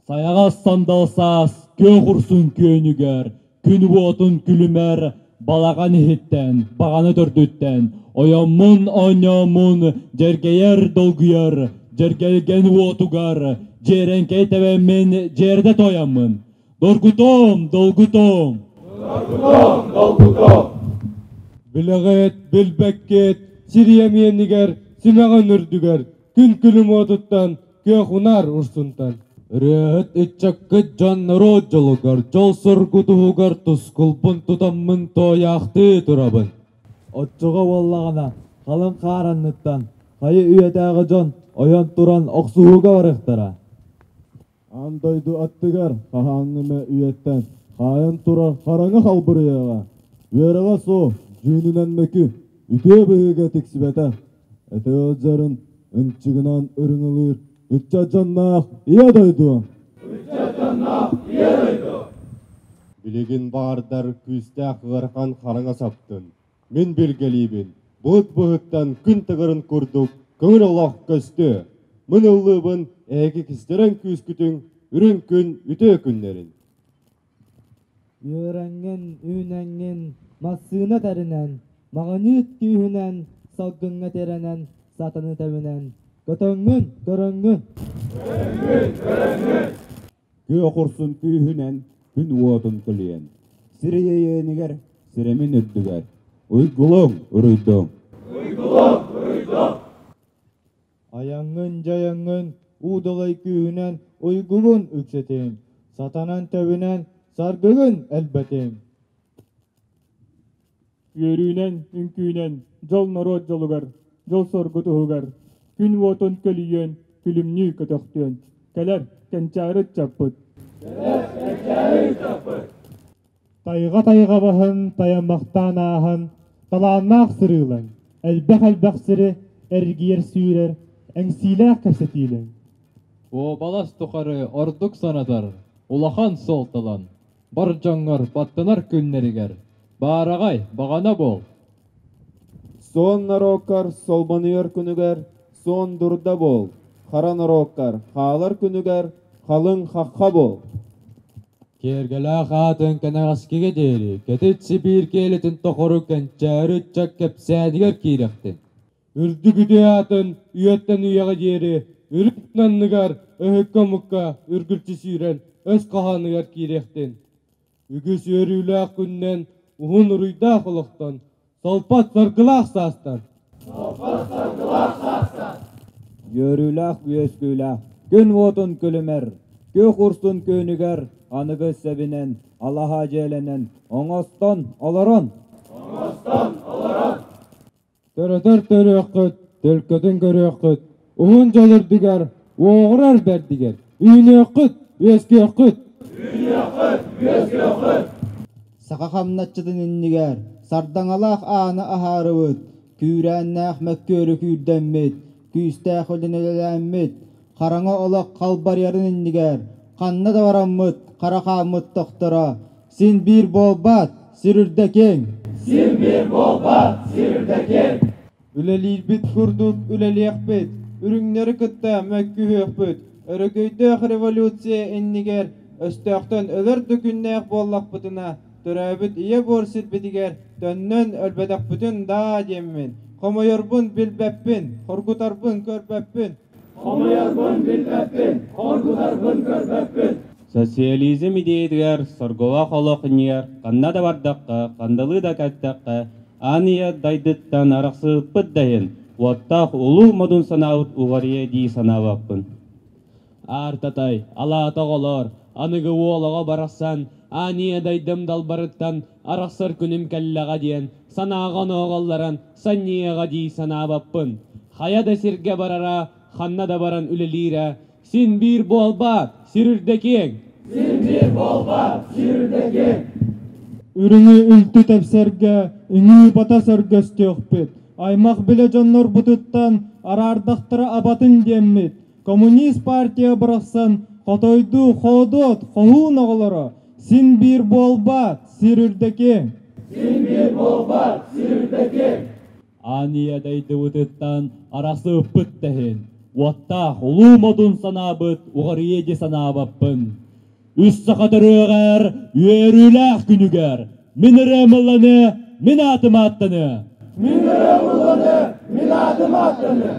Сайаҕас сандал саас күөх урсун күөнүгэр, күн уотун күлүмэр балаҕан иһиттэн, баҕана төрдүттэн ойоммун оонньооммун дьэргэйэр долгуйар дьэргэлгэн уотугар дьиэрэҥкэй тэбэммин дьиэрдэ тойоммун. Доргутуом, долгутуом! Доргутуом, долгутуом! Билэҕит, билбэккит, сир иэнигэр, симэҕин үрдүгэр, күн күлүм уотуттан, күөх унаар урсунтан. Ырыаһыт ыччаккыт дьон норуот дьолугар, дьол-соргу туһугар тускулбун тутаммын туойаахтыы турабын. Оччоҕо буоллаҕына, халыҥ хаар анныттан хайы үйэтээҕи дьон ойон туран охсуһууга барыахтара. Аан дойду аттыгар хаһааҥҥы эмэ үйэттэн хаайан турар хараҥа халбарыйыаҕа, үөрэҕэ суох, дьүүнүнэн мөкү, үтүө быһыыга тиксибэтэх, этэ ыалдьарын ынчыгынан ырыҥалыыр ыччат дьонноох Ийэ дойду! Ыччат дьонноох Ийэ дойду! Билигин баардар күүстээх ыарахан хараҥа саптын. Мин билгэлиибин, былыт быһыттан күн тыгарын курдук көҥүл олох көстүө. Мин ыллыыбын эһиги кистэлэҥ күүскүтүн үрүҥ күн үтүө күннэрин. Үөрэҥҥин, үүнэҥҥин, массыына тэринэн, маҕыныыт күүһүнэн, салгыҥҥа тирэнэн, сатаны тэбинэн, көтөҥҥүн, көрөҥҥүн. Көрөҥҥүн, көрөҥҥүн! Күөх урсун күүһүнэн күн уотун көлүйэн, сир эйээнигэр, сирэмин үрдүгэр, уйгулуҥ уруйдуҥ! Уйгулуҥ уруйдуҥ! Айаҥҥын-дьайаҥҥын уу далай күүһүнэн уйгугун үксэтиҥ, сатанан тэбинэн саргыгын элбэтиҥ. Үөрүүнэн, үҥкүүнэн, дьол норуот дьолугар, дьол-соргу туһугар, күн уотун көлүйүөн, күлүмнүү көтөхтүөн, кэлэр кэнчээри ыччаппыт. Кэлэр кэнчээри ыччаппыт. Тайҕа тайҕа баһын тайаммахтаан ааһан, талааннаах сырыылаҥ, элбэх-элбэх сири эргийэр сүүрэр, эҥсиилээх кэпсэтиилэҥ. Уобалас тухары ордук санатар, улахан суолталан, бар дьоҥҥор баттанар күннэригэр баараҕай баҕана буол. Суон норуоккар солбонуйар күнүгэр суон дурда буол, хара норуоккар хаалар күнүгэр халыҥ хахха буол. Киэргэлээх аатын кэнэҕэскигэ диэри кэтит Сибиир киэлитин тохору кэнчээри ыччат кэпсээнигэр киирэхтин. Үрдүк үтүө аатын үйэттэн үйэҕэ диэри үрүт анныгар өһүккэ омукка үргүлдьү сүүрэн өс хоһооныгар киириэхтин. Үгүс үөрүүлээх күннэн, уһун уруйдаах олохтон, солпот саргылаах саастан. Солпот саргылаах саастан. Үөрүүлээх үөскүүлээх күн уотун күлүмэр, күөх урсун күөнүгэр аныгы сэбинэн, алаһа дьиэлэнэн, оҥостон олорон. Оҥостон олорон. Төрөтөр төрүөххүт, төлкөтүн көрүөххүт, уһун дьол үрдүгэр, уоҕурар бэрдигэр, үүнүөххүт, үөскүөххүт! Үүнүөххүт, үөскүөххүт! Саха хамначчытын иннигэр сардаҥалаах ааны аһаарыбыт, күүрээннээх мөккүөрү күүрдэммит, күүстээх үлэни үлэлээммит, хараҥа олох халбарыйарын иннигэр ханна да бараммыт хара хааммыт тохторо, Син биир буолбат, сир үрдэ киэҥ. Син биир буолбат, сир үрдэ киэҥ. Үлэлиирбит курдук үлэлиэхпит, үрүҥнэри кытта мөккүһүөхпүт, өрөгөйдөөх революция иннигэр өстөөхтөн өлөр да күннээх буоллахпытына, төрөөбүт ийэ буор сирбитигэр төннөн өлбөтөхпүтүн даа диэммин, хомойорбун билбэппин, хоргутарбын көрбөппүн, Хомуйарбын билбэппин, хоргутарбын көрбөппүн. Социализм идеятыгар соргулаах олох иннигэр ханна да бардахха, хандалыы да кэттэххэ, аан ийэ дайдыттан арахсыбыппыт да иһин, уоттаах улуу модун санаабыт уҕарыйа дии санаабаппын. Аартатай, алаата оҕолоор, аныгы уол оҕо барахсан аан ийэ дайдым далбарыттан арахсар күнүм кэллэҕэ диэн санааҕа онооҕоллорон санньыйыаҕа дии санаабаппын. Хайа да сиргэ барара, ханна да баран үлэлиирэ син биир буолбаат, сир үрдэ киэҥ. Син биир буолбаат, сир үрдэ киэҥ. Үрүҥү үлтү тэпсэргэ үҥүү бата сөргөстүөхпүт, аймах-билэ дьоннорбутуттан араардахтара абатын диэммит, коммунист партия бырахсан хотойдуу хоодуот хоһуун оҕолоро син биир буолбаат, сир үрдэ киэҥ. Син биир буолбаат, сир үрдэ киэҥ. Аан ийэ дойдубутуттан арахсыыппыт да иһин, Уоттаах улуу модун санаабыт уҕарыйыа дии санаабаппын. Үс саха төрүөҕэр, үөрүүлээх күнүгэр мин ырыам ылланыа, мин аатым ааттаныа. Мин ырыам ылланыа, мин аатым ааттаныа.